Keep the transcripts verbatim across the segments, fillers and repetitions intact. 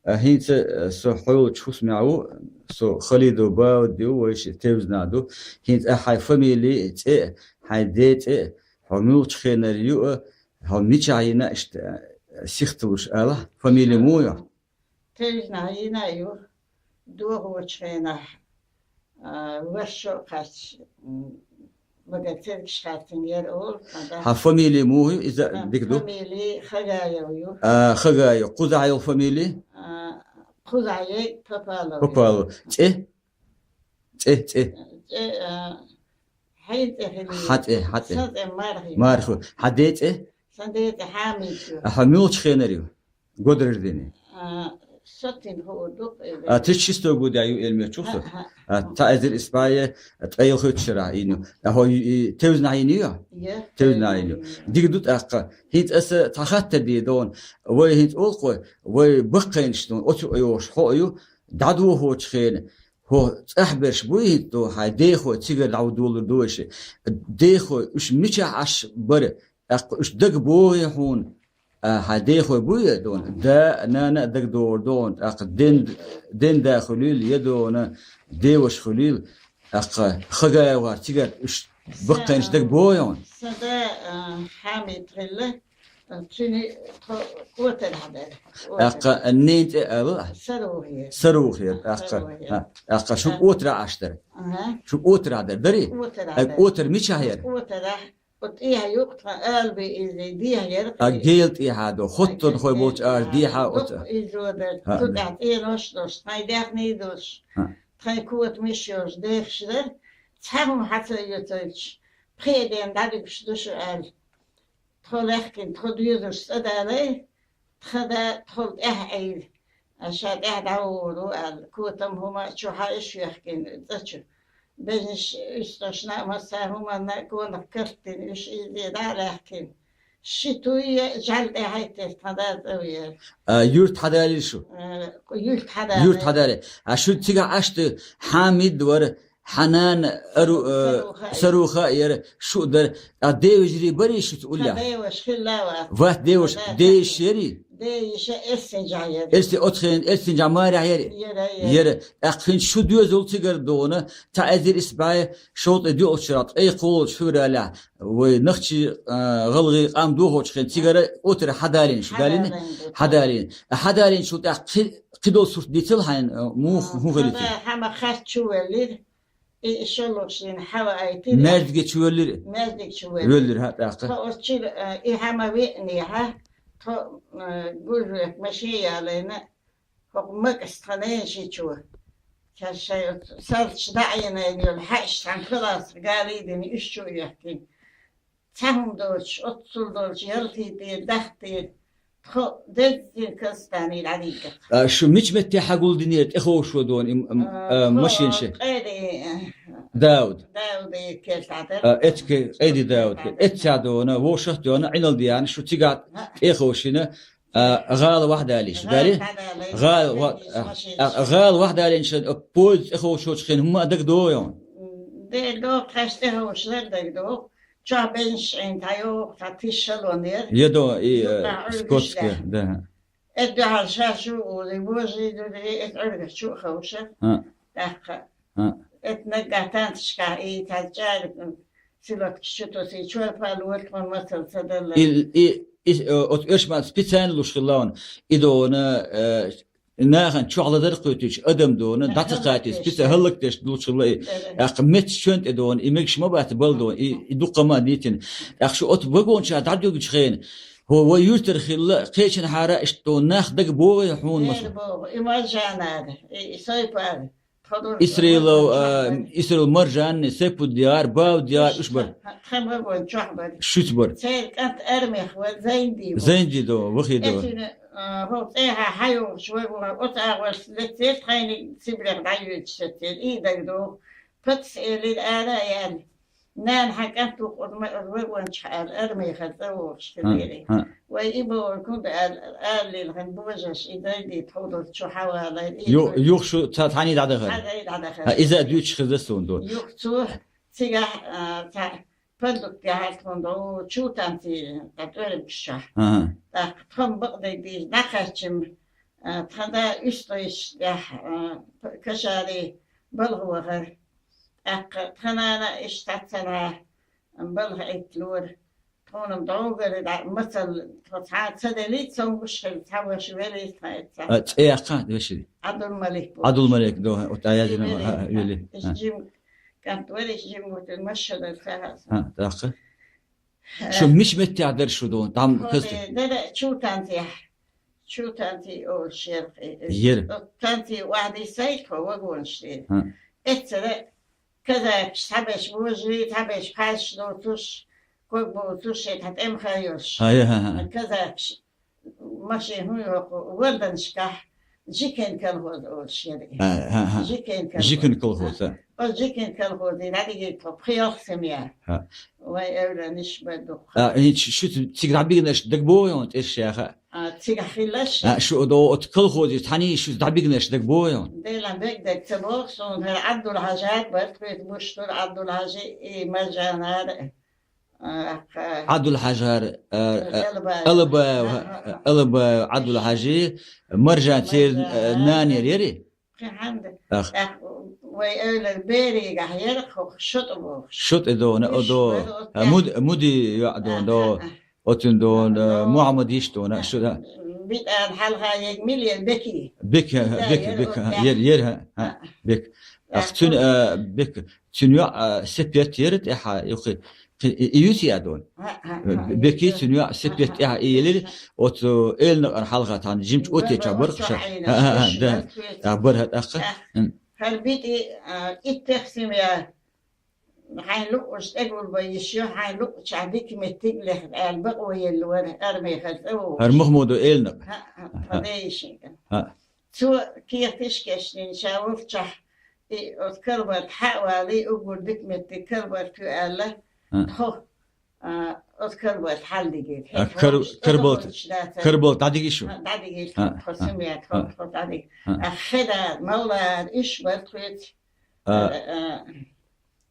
А хӀинца, э, со хьоьлучу хӀусамехь ву, со Халидов Бауди ву, вайша тевзна ду. ХӀинца ахьа хьайн фамили цӀе, хьайн ден цӀе, хьо муьлхачу хенара ю а, хьо мичахь йина иштта, э, сихталуш ала, фамили муха ю? Тевзна йина ю, дохочу хенахь, а, ваьшшо а кхаьчча, м, магар цергаш хаттина яра олу, ткъа да. Хьан фамили муха ю, иза а, дика ду? Фамили Хагаев ю. А, Хагаев. Кхузахь йолу фамили? А, кхузахь йолу Попалов ю. Попалов. ЦӀе? ЦӀе, цӀе. ЦӀе, а, хьайн цӀе хили. Хьан цӀе, хьан цӀе. Сан цӀе Мархи. Мархи. Хьан ден цӀе? Сан ден цӀе Хьамид ю. А хьо муьлхачу хенара ю? Года рождения? А, сатин хӀу ду. А, тысяча шестого года ю, элмечух со. Ха, ха. А, цхьа эзар исс бӀе ткъе ялхийтта шарахь йина ю. А хьо и, и, тевзна йина ю? Я. Тевзна йина ю. Дика ду тӀаккха. ХӀинца аса цхьа хаттар дийр ду хьуна. Вай хӀинца олу-кх вай, вай баккхийнаш ду хьуна, оцу а йохуш хьо а ю, дӀадохочу хенахь. ХӀо цӀахь берш буй хӀинца ду, хьайн дехой цигара дӀаву долур ду вайша. Дехой, уьш мичахь Ӏаш бара? ТӀаккха уьш дага богӀий хьуна, а, хьан дехой буй я дона? Да а, нана а дага догӀур ду хьуна, тӀаккха ден, ден да хуьлийла, я дона, деваша хуьлийла, тӀаккха Хагаевгара цигара уьш баккхийнаш дага богӀий хьуна? Сан да, а, Хьамид хилла, а, цуьнан тхо кӀотарахь дара. ТӀаккха ненан цӀе ала ахь? Сарухера. Сарухера, тӀаккха. Сарухера. А, тӀаккха шу кӀотарахь Ӏаш дара? Аха. Шу кӀотарахь дара, дарий? КӀотарахь дара. КӀотар мичахь яра? КӀотарахь. Оцу тӀехьа юкъа тхан алби иза дехьа яра. А гел тӀехьа ду, хоттунхой болчу ара дехьа оцу. Дукха иза дара. ХӀаъ, цу тӀехь цӀенош а долуш, тхайн даьхний а долуш, хӀаъ, тхайн кота миш йолуш дехаш дара. Цхьа хӀума хьан ца оьцуьйтуш, пхеа дена дӀадуьгуш ду шу аьлла. Тхо лаьхкина, тхо доьзалш цӀа далай, тхан да тхол тӀаьхьа Ӏийла, ша тӀаьхьа дӀавогӀур ву аьлла, котам хӀума чу хьаьжаш йоьхкина цӀа чу. Бежнаш уьстагӀашна а, массара хӀуманна а гонах картдина, уьш иза дӀа а лаьхкина. Ши туй а жӀаьла тӀе хьайттира тхан да цӀа веара. А, юьрта хьадалийра шу? Э, юьрта хьадалай. Юьрта хьадалай. А шу цигахь Ӏаш ду, Хьамид вара, Хьанан, Ару-, э, Саруха а яра, шу а дара. А девежарий барий шуьца уллехь? Тхан деваш хилла вац. Вац деваш, тхан да дейиш ярий? Дейиша эссина жӀа яра. Эсси оцхен, эссина жӀа марехь ярий? Яра, яра. Яра. ТӀаккха хӀинца шу доьзал цигара дона, цхьа эзар исс бӀе шовзткъе доьалгӀачу шарахь, ткъе кхоалгӀачу февралехь, вай нахчий, а, гӀалгӀай къам дохочу хенахь цигара кӀотар хьадалийна шу, далийна? Хьадалийна ду. Хьадалийна. Хьадалийначул тӀаьхьа кхи-, кхидолу сурт дийцал хьайна, а, муха, хӀун хилира? Тхан да хьама кхаьчча чувеллира. И, и шолгӀачу дийнахь хьаваийтира. Маьждиге чу веллира? Маьждиге чу веллира. Веллира, хӀаъ, тӀаккха? Тхо оцу чуьра, э, и хьама веанехьа, тхо, э, гужвек машен ялийна, хӀокху Макас тхан ненан ши чу. Ша шайн оцу салташ дӀа а йинийна йолу хьаьаш цхьана халасах гали а дина, уьш чу а йоьхкина. Цхьа хӀума доцуш, оццул долчу ялхийтира, дахтийра, тхо деззина Казахстанера дӀадигира. А, шу мича метте хьагулдинера тӀеховшо дона и, м, м, а, а, тхо машен ши? Къеди, Дауд. Дауди кертахь дара. А, эцке Къеди Дауд. Кертахь дара. Эццехь дона, вовшах а дона, Ӏиналдиана, шу цигахь тӀеховшина, а, гӀала вахьдалийша, гӀала далий? ДӀадалай. ГӀала ва-, а, машен а, ши. ГӀала вахьдалийначу, а, поезд тӀеховшочу хенахь хӀумма а дагадогӀу хьуна? Дера догӀу, тхаьш тӀеховшалар дагадогӀу. Чохь бенаш Ӏийна дӀайогӀу, цхьа тиша шалон яра. Я до и, э, Юкъахь Ӏуьргаш Скотская, да. Да. Эт дуьхьал ша шу а вуьзий, божий дуьрий, эт Ӏуьргаш чу а ховша. А. ТӀаккха. А. Эт наггахь танташкахь и цхьа чӀагӀа, м, силоткаш чу тосий, чорпа лур тхуна масал ца далла. И, и, и, э, оцу оьшма специально луш хилла ван. И дона, э, Нахана чохь ладар кхуьйтуьйтуш адам дона, дӀа ца кхаьчча, спица хӀаллакдеш лучула и. ТӀаккха меттачу чоьн тӀе дона, и мегаш ма бац бала дона, и, и дуккха ма а дитина. ТӀаккха шу оцу вагончохь дӀадуьгучу хенахь, хӀо вай юьртара хилла, кхечанхьара иштта дона, нах дага богӀий хьуна, масала? Дера богӀу, и Маржанара, и, и Сайпара. Исраилов, а, Исраил Маржанни, Сайпуддигар, Бавдигар, уьш бара. Тхан вагон чохь бара. Шуьца бара. Церан кӀант армех вара, Зайнди вара. Зайнди до, вахи до. Эцуьнан, а, хӀокху цӀехьа хьайогӀучу вагонах оцу агӀор лецира, тхайниг Сибрех дӀайоьдуш сецира, и дагадогӀу. Пацас элира ара а яьлла: «Нана, хьан кӀант ву-кх оцу ма-, оцу вагончохь», — аьлла, армехара цӀа вогӀуш хилира. Вай и бохург хӀунда аьлла, ала лелхина божарша и Зайнди тховдалчу хьавалайра, и Ю-, юха шу ца-, цхьаьний дӀадахара? Цхьаьний дӀадахара. Хьан, иза а дуьйцуш хезна суна ду. Юха цо цигахь, а, цхьа продукт яхьара тхуна дӀо, чу танцийра, ткъа тӀоьрмигаш чохь. Аха. ТӀаккха тхо-м бакъдерг дийца дӀакхаьчча-м, А, тхан да уьстагӀчу тӀехь, а, Кашари балха вахара. ТӀаккха тхан нана иштта цхьацца балха Ӏитталора. Тхуна-м дӀогара дӀа, мацалла, тхо цхьа ца деллий, цомгуш хилла, цхьа ваша велира тхан эцца. А, цӀе яьккха, веший? Ӏабдулмалик бу. Ӏабдулмалик, до, оцу аязина, а, а, вели. Иш А. Жим кӀант вара, иш жим вутин машшадал хаьа. А, тӀаккха? Шу мича меттехь дара шу дон? Там хӀокхе касте. Дара Чутанцехь. Чутанци олуш яра. Яра. Танци вахьди сайт хо вагонаш дера. А. Эццара казакаш цхьабеш божи, цхьабеш пхьаьш доцуш, ког боцуш, шен тӀемха йолуш. А, я, ха, ха. Казакаш машин хӀун йоху, валданашкахь Жикен колхоз олуш яра. А, ха, ха. Жикен колхоз. Жикен колхоз, а. Оцу Жикен колхозе дӀадигира тхо пхи-ялх семья. Ха. Вай эвланаш бан дукха. А, хӀинца шу цига дӀабигнарш дагабогӀий хьуна тӀе шаьха? А, цига хиларш? А, шу до оцу колхозе цхьаьний шу дӀабигнарш дагабогӀий хьуна? Делан бег даг ца боху суна, хӀара Ӏабдул-Хьажа бара, тхоьца буш тур Ӏабдул-Хьажи и Маржанара. А, ха. Ӏабдул-Хьажар, а, а, Алабаев. Алабаев, а, а, а. Алабаев Ӏабдул-Хьажи, Маржан церан, а, Маржан. Нанера яри? Кхин хьанна. Ах. ТӀаккха вай эвлара беригахь яра хӀокху ШотӀа бохуш. ШотӀа дона, о, до. Виш бара, а, оцу Муд-, Муди йоӀ дона, а, до. А, а. Оцун дона, а, Мухьаммад йиш дона, а, шу, а. БитӀана хьалха егг мила яра, Беки? Бек, а, Бек, яра, Бек, оцу а, яра, яра, а, а, а. Бек. Ах, а, цуьнан, а, Бек. Цуьнан йоӀ, а, Сепет яра тӀехьа, юххе, кхи-, и, и юьсу я дона? ХӀаъ, хӀаъ, хӀаъ, Беки юьсу. Цуьнан йоӀ Сепет тӀехьа и елира, оцу Элнакъан хьалха тхьана жимачу оттеча барх ша. ХӀаъ, хӀаъ, да. ХӀаъ, бархӀа тӀаккха. ХӀаъ. ХӀара битӀи, а, иттех семья, хьайн луъуш тӀегулбан йиш ю, хьайн луъучахь дика меттиг лехна аьлла, бакъо елла вара, армехара цӀа вогӀуш. ХӀара Махмудо Элнакъ. ХӀаъ, хӀаъ, тхан дайшинга. ХӀаъ. Цо кехаташ кечдина, ша волччахь, и оцу Карбалта хьа а валий, уггар дика меттиг Карбалта ю аьлла, а, тхо, а, оцу Карбалта хьалдигира. А, хӀинца Кар-, вовшашка Карбалта, тӀе дӀадигира шу? А, дӀадигира, а, тхо, а, семья, тхо, а, тхо дӀадигира. А. А, хедар, мавлар, уьш бара тхоьца, а, а,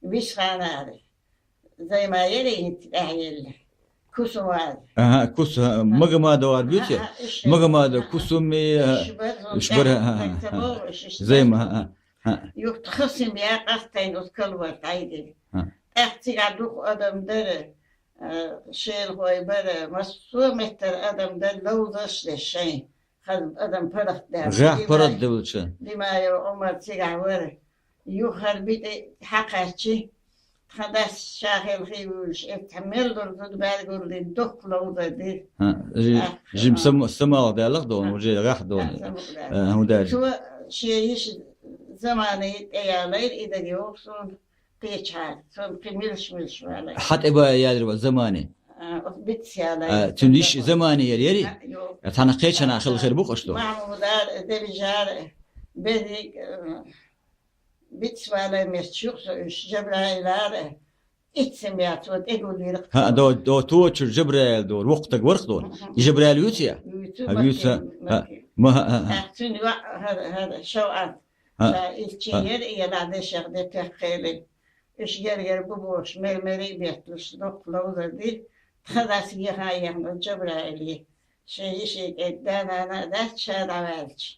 Висханара. Займа яра хӀинца тӀаьхьаелла. Кусумара. Аха, Кус-, а, Магомадовар буьйцу? Аха, аха, уьш. Магомадов, а, Кусуми, а, уьш бара, уьш бара, а, а, а, а. Займа, а, а, а. Юха тха семья къастайна оцу Карбалта дӀайигира. А. ТӀаккха цигахь дукха адам дара, а, шелахой бара, массо а меттара адам дара, ловзарш деш шайн. Хаза адам паргӀатдаьлла. ГӀехь паргӀатдевлча. Димаев Ӏумар цигахь вара. Юха хӀара битӀи хьакхаьччи, тхан дас ша хелхий вуьйлуш, эцхьа мел долу зуда бӀаьргур дина, доккха ловзар дира. ХӀаъ, жи-, тӀаккха, жим а, сама-, самалха даьллах дона, хӀаъ, уже гӀехь дона. ХӀаъ, самукъадаьлла. А, хӀун даьлла? Цо шен йиша замана тӀеялайра, и дага йогӀу суна. Кхечахьара, цунна кхин милш-милш валай. Хьан тӀе бан яьлла ван замане? А, оцу битас ялай. А, цуьнан йиша замане яра, яри? А, йо. А, тхьана кхечанхьа хила хир бу-кх аша до? Махьмудар, Девижар, Берриг, а, битас валай метташ ю-кх со уьш, Жабраилар, итт семья цо тӀегуллийра-кх. ХӀаъ, до, до, тохачуьра Жабраил дора, воккха стаг вара-кх дона. Мгм. И Жабраил вуьйцу я? Вуьйцу, а, вуьйцу, Макки, хӀаъ. Макки. Ма, хӀаъ, хӀаъ. ТӀаккха цуьнан йоӀ хӀара, хӀара ШовӀат. ХӀаъ. Ша иллчи, хӀаъ, яра, и ла дешех де теккхелира. Уьш гергара бу бохуш, мер-мере а бетталуш, доккха ловзар дира. Тхан дас еха а ехна Жабраиле. Шен йишин кӀентий да-нана а дац ша дӀаваьлча.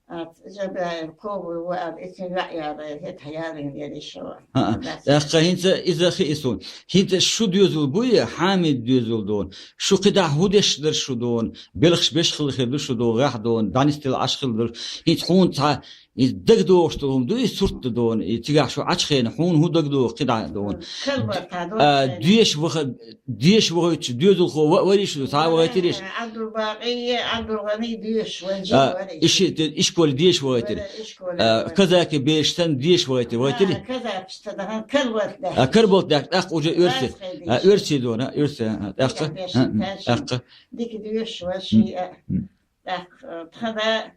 Ас Жабраил кхобур ву аьлла, и цуьнан йоӀ ялайра, хӀетахь ялийна яра и ШовӀат. ХӀаъ. Дас. ТӀаккха хӀинца иза хии суна. ХӀинца шу доьзал буй, Хьамид доьзал дона. Шу кхидӀа хӀун деш дара шу дона? Белхаш беш хила хир ду шу дона, гӀехь дона, дӀанисдила Ӏаш хила дара. ХӀинца хьуна цхьа И дагадогӀуш долу хӀума ду, и сурт дан дона, и цигахь шу Ӏачхена, хьуна хӀун дагадогӀу кхидӀа дона? Калбарта дона. А, деша ваха-, деша вахийтуш доьзалхо ва-, варий шу, цхьа а вахийтирий шу? Ӏабдулбакъий, Ӏабдулгъаний деша ван жин, а, варий. Иши-, те-, ишколе деша вахийтира. Вара ишколе. А, вара. Казаки бераш санна деша вахийтира, вахийтирий? А, казакаш ца дахана, калбарта даьхкина. А, калбарта даьхкина, тӀаккха уже оьрси. Варсхе деша. А, оьрси дона, оьрси, а, тӀаккха. Деша, а, тӀаккха. Дика доьшуш вара ши, а. М. ТӀаккха, а, тхан да,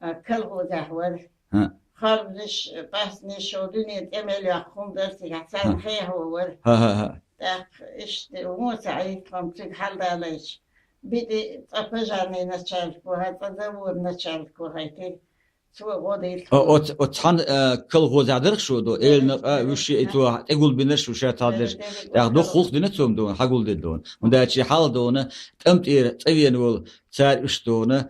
а, колхозехь вара. ХӀаъ. Харбзаш, паснеш, шо дуьне тӀе мел йоккхун дара цигахь, царна хехо вара. ХӀаъ, хӀаъ, хӀаъ. ТӀаккха иштта вон ца Ӏийта тхо-м цига хьалдалайча. БитӀи цкъа пожарный начальник вахара, цкъа завода начальник вахийтира. Цо гӀо дилла. О-, оц-, оцу цхьана, а, колхозехь дара-кх шу до, Элнакъа, вуьшши а, и цо тӀегулбинарш ву ша цхьа дерш. ТӀаккха дукха гӀуллакх дина цо-м дона, хьагулдина дона. ХӀунда аьлча хьал дона, тӀам тӀера цӀа вена волу, цара уьш дона,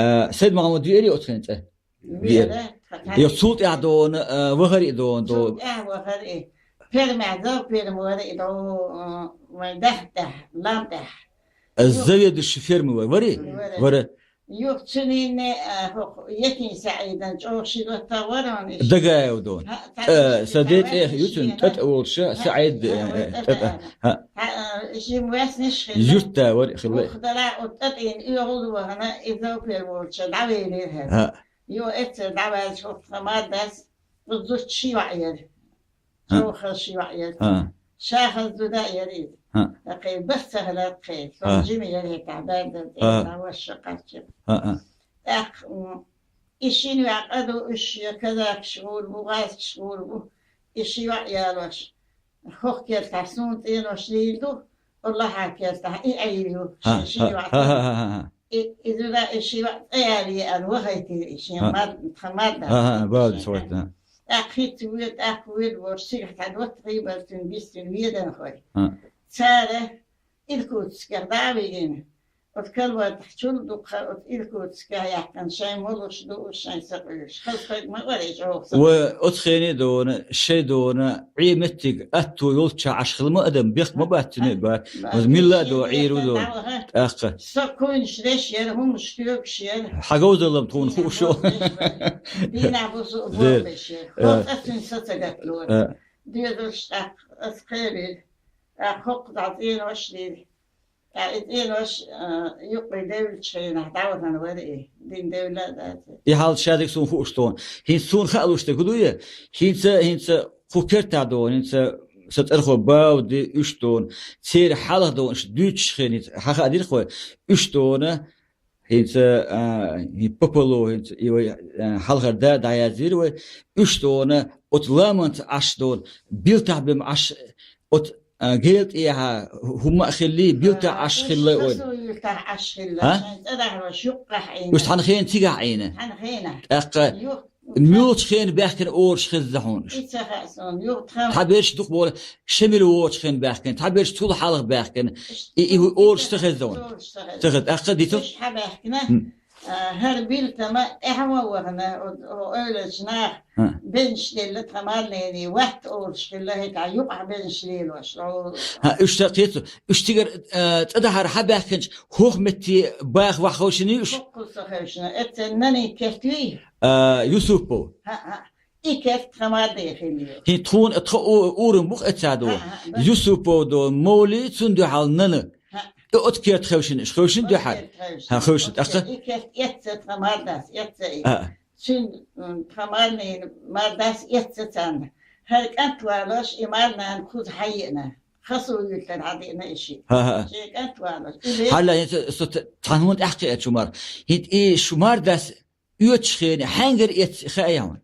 А, Сайд-Махьмуд веарий оцу хенахь цӀа? Веара. Веара. Йо, цул тӀаьхьа дона, а, вахара и дона, до- Цул тӀаьхьа вахара и. Пермехь, зав перма вара и до, а, вайн дахь тӀехь, лам тӀехь. А, заведующий фермы вара, варий? Вара. Вара. Юха цуьнан, а, хӀокху Якин СаӀидан чӀогӀа ши латта вара хьуна иштта. Дагаев дона. Ха, ТӀа, сан ден тӀе ю цуьнан, ТӀатӀа волуш, СаӀид, э, ТӀатӀа. ХӀа. Хьа, а, жима ваьснаш хилла. Юьртда вара хилла. Хьух дара, оцу ТӀатӀина оьгӀув вахана, и зав пер волча дӀавелира хӀара. ХӀа. Йо, эццара дӀаваьлча хӀокху тхан мардас, оцу зудчун ши йоӀ яра. ХӀа. ЧӀогӀа ши йоӀ яра. ХӀа. Ша хаза зуда а яра иза. ХӀа. ТӀаккха и бац ца хилар тхе. Со жима яра хӀетахь, баьрда, тӀе ваша кхачча. ХӀа, хӀа. ТӀаккха, м, и шина йоӀ къа ду, уьш я казакаш гӀур бу, гӀазкаш гӀур бу. И ши йоӀ ялош. ХӀокху кертахь суна цӀенош лийр ду, Аллахьа кертахь и Ӏийр ю, ши, ши йоӀ. И, и зуда, и ши йоӀ цӀа яла еара, вахайтира и шен мар-, тхан марда. ТӀаккха хӀинца вуьйр, тӀаккха вуьйр бохуш, цигахь тхан доттагӀий бара цуьнан бисина веданхой. Цара Иркутскехь дӀа а вигина, оцу Калвардахь чул дукха, оцу Иркутскехь яьккхина, шайн молуш ду, шайн сакъуьйш. Хаза хӀайг ма вара и чӀогӀа са. Ва оцу хене дона, шай дона, Ӏе меттиг атто йолчча Ӏаш хила ма адам, бехк ма бац цуьнан а бац. Оцу милла а до, Ӏийр ву дона. ТӀаккха. Со куйнаш деш яра, хӀумаш тоьгуш яра. Хьан говзалла тхуна хууш йо. Дийнахь бусу бохуш яра. Хьо цӀа цуьнан са ца гатлора. Доьзалш тӀаккха ас кхерира. ТӀаккха хӀокху дӀа цӀенош дира. Ткъа и цӀенош, а, юккъе девллачу хенахь дӀавахана вара и, дина девлла а дац. И хьал шадерг суна хууш тхуна. ХӀинца суна хаалуш дерг хӀун ду я? ХӀинца, хӀинца кху кертахь дона, хӀинца сан цӀархо Бауди, уьш дона, церан хьалха дона, уьш дуьйцуш хенахь, хьан хаадира хой, уьш дона, хӀинца, а, хӀин Попало, хӀинца и вай, а, хьалхара да дӀаязйира вай, уьш дона, оцу ламанца Ӏаш дона, билтахь бен Ӏаш, оцу а, гел тӀехьа хӀумма а хилли, билтахь Ӏаш хилла ойла. Хасо юьлтахь Ӏаш хилла, а? Шайн цӀа дахьалош юккъехь Ӏийна. Уьш цхьана хенахь цигахь Ӏийна. Цхьана хенахь. ТӀаккха юха муьлхачу хенахь баьхкина ораш хезна хьуна уьш. И ца хаьа суна, юха тхан. Цхьаберш дукха боху, шемил воцучу хенахь баьхкина, цхьаберш цул хьалха баьхкина. И, и ораш ца хезна хьуна. Ораш ца хезна. Ца хезна. ТӀаккха дитал? Уьш хьан баьхкина? А, хӀара билтама тӀаьхьа ван вахана, о, о, ойлачу наха бенаш делла тхан марнений, ватта олуш хилла, хӀетахь юкъахь бенаш лелош. О, хӀа, уьш ца кхету, уьш цигара, а, цӀа дахьара хьан баьхкинчу хӀокху метте баха ваха ховшина уьш? Хоккхул ца хевшина, эццен нанний керт юй? А, Юсупов. ХӀа, хӀа. И керт тхан марде хилла. ХӀин тхуна, тхан у-, урам бух эццадо. ХӀа, хӀа, бац. Юсупов до, Мовли, цунна дуьхьал нана. ХӀа. И оцу керт хевшина, уьш хевшина дуьхьал. Оцу керт хевшина. ХӀа, хевшина. Оцу тӀаккха? И керт эцца тхан мардас, эцца и. А. Цуьнан, м, тхан марнийн мардас эцца царна. ХӀара кӀант валош, и марнана кхуза хьаеана. Хасо юьллара хьадеана и шиъ. ХӀа, хӀа. Шен кӀант валош. И бе- Хьала, хӀинца со т-, цхьана хӀунда аьхкхи эцу мар. ХӀинца и шу мардас оьцуш хенахь, хьаьнгара эцци хаьа хьуна?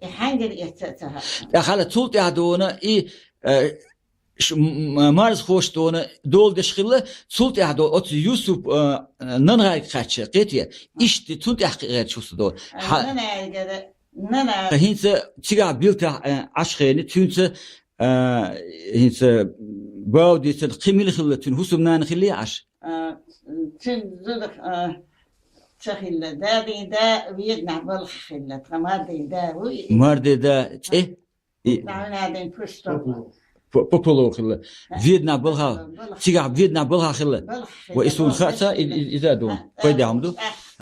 И хьаьнгара эцци а ца хаьа. ТӀаккха хьала цул тӀаьхьа дона и, э, ш-, м-, м-, марзахоша дона дола деш хилла, цул тӀаьхьа дона оцу Юсуп, э, нанагӀайга кхаьчча, кхетий, иштта цул тӀаьхьа кхин гӀерташ хӀусу дона. Э, хьа-, нанагӀайгара, нана- ХӀинца цигахь билтахь, э, Ӏаш хенахь, цуьнца, э, хӀинца Баудица кхин мила хилла, цуьнан хӀусамнана хилла Ӏаш? А, цуьнан зуда, а, ца хилла. Дадин да Веданахь балхахь хилла. Тхан мардин да ву и. Мардин да цӀе? И Дадин Пусто. По-, Пополов хилла. А, Веданахь балха. Балха. Цигахь Веданахь балха хилла. Балха хилла. Ва и суна хаьа ца, и, и, иза ду. А, пайда хӀума ду.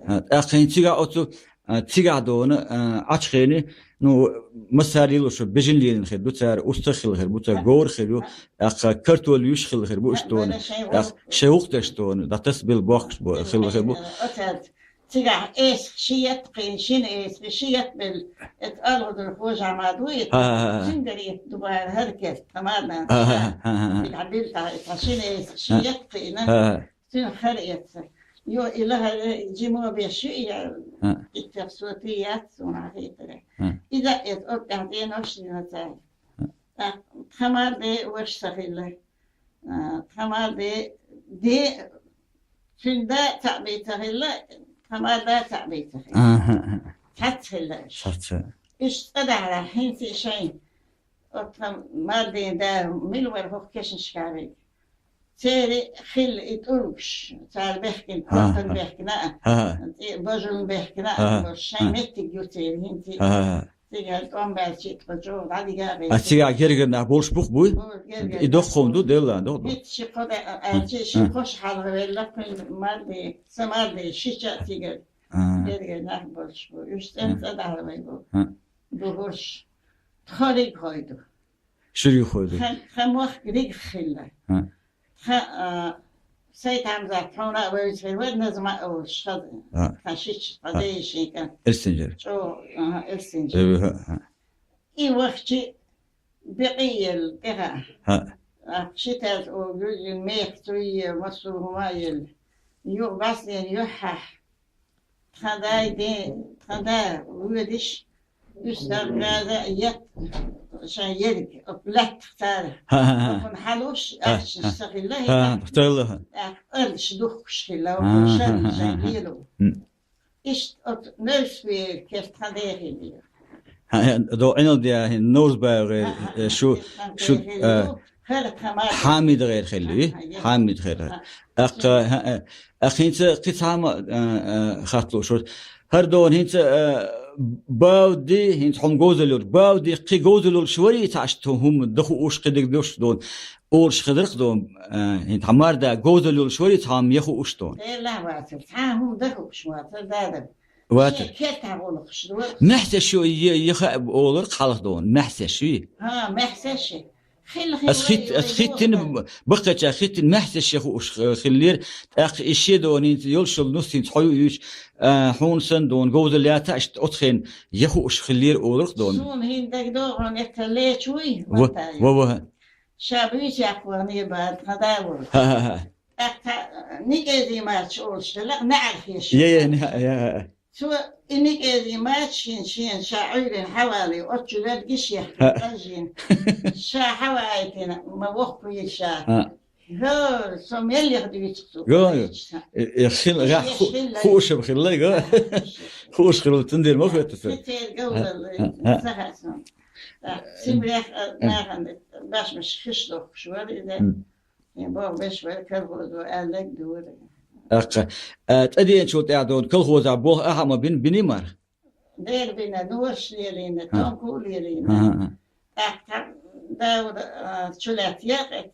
А. А, тӀаккха хӀинца цигахь оцу А, цигахь дона, а, Ӏачу хенахь, ну, массарел шу бежан лелийна хир ду цара, устагӀ хилла хир бу цара, говр хир ю, тӀаккха картол юьйш хилла хир бу уьш дона. ТӀаккха шайн гӀуллакх деш дона, дӀатасбелла бохкаш бу, хилла хир бу. Оцаьрца цигахь эсах ши етт кхийна, шина эсах ши етт белла, эцу алгӀудур хожа ма ду и. ХӀа, хӀа, хӀа. Цуьнгара итт дубара хӀара керт, тамарна. ХӀа, хӀа, хӀа, хӀа, хӀа. Цигахь билтахь, эцу шина эсах ши етт кхийна. ХӀа, хӀа. Цуьнан хара эцна. Йо, и лахара жимо беш ю и, я, иттех соти яц суна хетара. Иза эцна, оцу тӀехь цӀенош дина цара. ТӀаккха тхан марде ваша ца хилла. А, тхан марде, де, цуьнан да цхьаъ бен ца хилла, тхан марда цхьаъ бен ца хилла. Аха. Цхьацца хилла уьш. Цхьацца. Уьш цӀа дахьара, хӀинца и шайн. Оцу тхан марден да мила вара хӀокху кешнашкахь вега. Церан хилла и тӀулгаш, цара бехкина, ХӀа, кокан ХӀа. бехкина а, ХӀа, ХӀа. тӀе божун бехкина а, ХӀа, ХӀа. бо шайн ХӀа. меттиг ю церан хӀинца. ХӀа, ХӀа, ХӀа. Цигара тӀом баьлча, тхо чӀогӀа дӀадига а А гӀерташ. цигахь гергара нах болуш бух буй? Бо гергара И нах доккха хӀума ду, болуш. Делла, доккха. ХӀинца ши кхо да, а, ХӀа, аьлча, ши ХӀа. кхош хьалха велла, кхуьнан марде, са марде, ши ча цигара. ХӀа. Гергара нах болуш бу. Уьш цӀен ХӀа. цӀа дахьа вай бу. ХӀа. Ду хӀорш. Тхо ригхой ду. Шуьригхой ду. Тхан, тхан мохк ригх хилла. ХӀа. Тхан, а, Сайд-Хьамзат, тхьуна а вевза хир вара, Назма а волуш, хаза. ХӀа. Тхан шича, тхан ХӀа. дайшинка. Элстинджер. ЧӀо, аха, Элстинджер. Э, хӀа, хӀа. И вахчи бекъи елла, тӀеха. ХӀа. А, ши таз о гуьллин мех цуйе, массо хӀума елла. Юха баслен юххьехь. Тхан дай де, тхан да воьдуш, уьш дар газа ет, шайн ерг, оп лаьттах цара. ХӀа, хӀа, хӀа. Оп хьалуш, ХӀа, ахчаш ХӀа. са хилла, ХӀа, хӀа, хӀа. Тойла, хӀа. Ах, алш духкуш хилла, ХӀа, оп ХӀа, шарн ХӀа, шайн ХӀа. елу. М. Иштта оп нойс вер, кер тхан дехи бир. ХӀа, хӀа, до Ӏинал де, хӀин, Нурзбай гӀе, ХӀа, ХӀа, э, шу, ХӀа. шу, Тхан дехи э, бир. Хьамид гӀайр хилли, ХӀа, ХӀа, тӀаккха, ХӀа, ХӀа, ХӀа, ХӀа, ХӀа. ХӀинца кхин цхьа хӀума, а, а, хаттар луш вара. ХӀара дона хӀинца, а, бавди, хӀинца хьуна говзалла йолуш, бавди кхин говзалла йолуш варий цхьа иштта хӀума дан хууш, кхидерг долуш дона, олуш хиларх дона, а, хӀинца хьан марда говзалла йолуш варий цхьа хӀума ян хууш дона? Делахь вацар, цхьа хӀума дан хууш вацар, дада. Ватар. Шен кертахь гӀуллакхаш ду. Маьхьсеш ю, я, я хаьа олар хьалха дона. Маьхьсеш ю. ХӀа, маьхьсеш. Хилла, хилла, Ас хит-, ас хилла хиттина вахар. Баккхача хиттина маьхьсеш я хууш, э, хиллера. ТӀаккха и шен дона хӀинца йолуш йолу нус хӀинца хьо ю юьйш, а, хьуна сан дона говзалла яца, иштта оцхен я хууш хиллера оларх дона. Суна хӀинца дагадогӀу, хьуна эккхар леча вуй, Ва, ватта ю. ва, ва. Ша буьйса яккхавахне бада, тхан да волу. ХӀа, хӀа, хӀа. ТӀаккха Никезий Марч олуш хилла, неӀархеш. Я, я, не-, я, я. Цо и Никезий Марч шен, шен ша Ӏуьйрина хьавали, оцу лергиш яхка ХӀа. къажжина. Ша хьаваийтина, ма воккхавийла ша. ХӀа. ХӀо, со меллех дуьйцу цо. Го, го. Э, э, хил-, Иш гах еш ху-, хилла. Хууш а хилла, го. ХӀа, хууш. Хууш хилла, цундела ма хӀа, хӀоьтту со. Хи церга ХӀа, валла, ХӀа, ХӀа. саха сон. ТӀаккха Сибрех, а, Э. нахана башмаш хиш дохкуш вара иза. М. Шен боху беш вара колхозо аьлларг дора. ТӀаккха, а, тӀаденачул тӀаьхьа дона колхоза боху ахьа ма бин, бини мара? Дера бина, нуьш лелийна, ХӀа. тонку лелийна. ХӀа, хӀа, хӀа. ТӀаккха Дауд, а, чулаьцна яхь,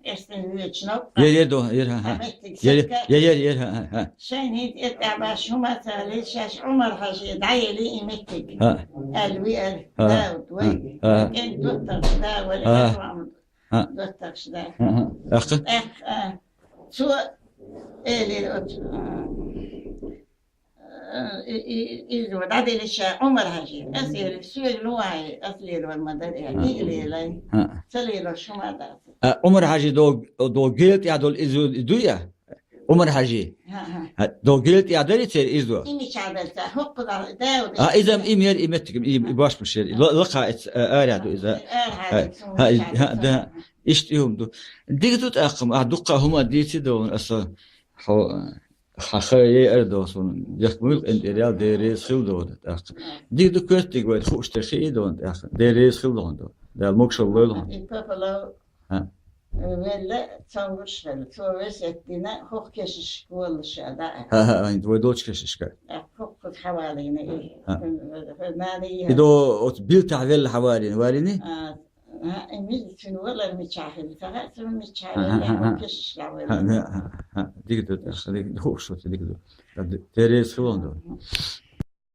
эстина вуьйцу новкъа. Ер, ер до, ер, хӀа, хӀа. А меттиг Ер, сетка. ер, ер, ер, хӀа, хӀа, хӀа. Шайн хӀинца тӀехь баш хӀума ца ле, шаьш Ӏумар-Хьажи дӀаели и меттиг. ХӀа. Аьлла виара ХӀа. Дауд, вай. ХӀа. ХӀа. Эн доттагӀаш да, вай, ХӀа. хӀа. ХӀа. ДоттагӀаш да. ХӀа, хӀа. ТӀаккха? ТӀаккха, а, цо элира оцу, а, и, и, иза дӀаделича Ӏумар-Хьажи. Ас элира, соьга луахье, ас лелор ма дара, э, ХӀа. и лелай. ХӀа. Ца лелор шу ма дац. А, Ӏумар-Хьажи дог, дог гел тӀехь долу иза дуй а? Ӏумар-Хьажи. ХӀа, хӀа. ХӀа, дог гел тӀехь дарий церан иза до? И мичахь дара ца, хӀокху да, Дауд. А, иза и мер, и меттиг, и, и башмаш яр. Ла-, лакха эц, а, арахь ду иза. Арахь ХӀа, ду, хӀа, и, хӀа, да. Иштта и хӀума ду. Дига ду тӀаккха, а, дуккха хӀума дийци долу аса. Хьо, Хьан ха е ара до суна, дехка муьлхха къинтӀера ял, Дела реза хила дона тӀаккха. Дика ду коьртиг вай хууш тера хии дона тӀаккха. Дела реза хила дона до. Дала могушалла лойла хьуна. И папа ло ХӀа. велла, цомгуш хилла. Цо весет дина, хӀокху кешнашка воллуш а даа. ХӀа, хӀа, хӀа, вай долчу кешнашка. ТӀаккха хӀокхуза хьавалийна и. ХӀа. Нана И йиха. до оцу билтахь велла хьаварийна, варийний? А, А, и милла цуьнан валар мичахь хилла, ца хаьа цуьнан мичахь хилла, хӀа, хӀа, хӀа. кешнашкахь валар. ХӀа, хӀа, хӀа, хӀа. Дика ду, тӀаккха, дика, хууш вац, дика ду. Дела реза хила ду.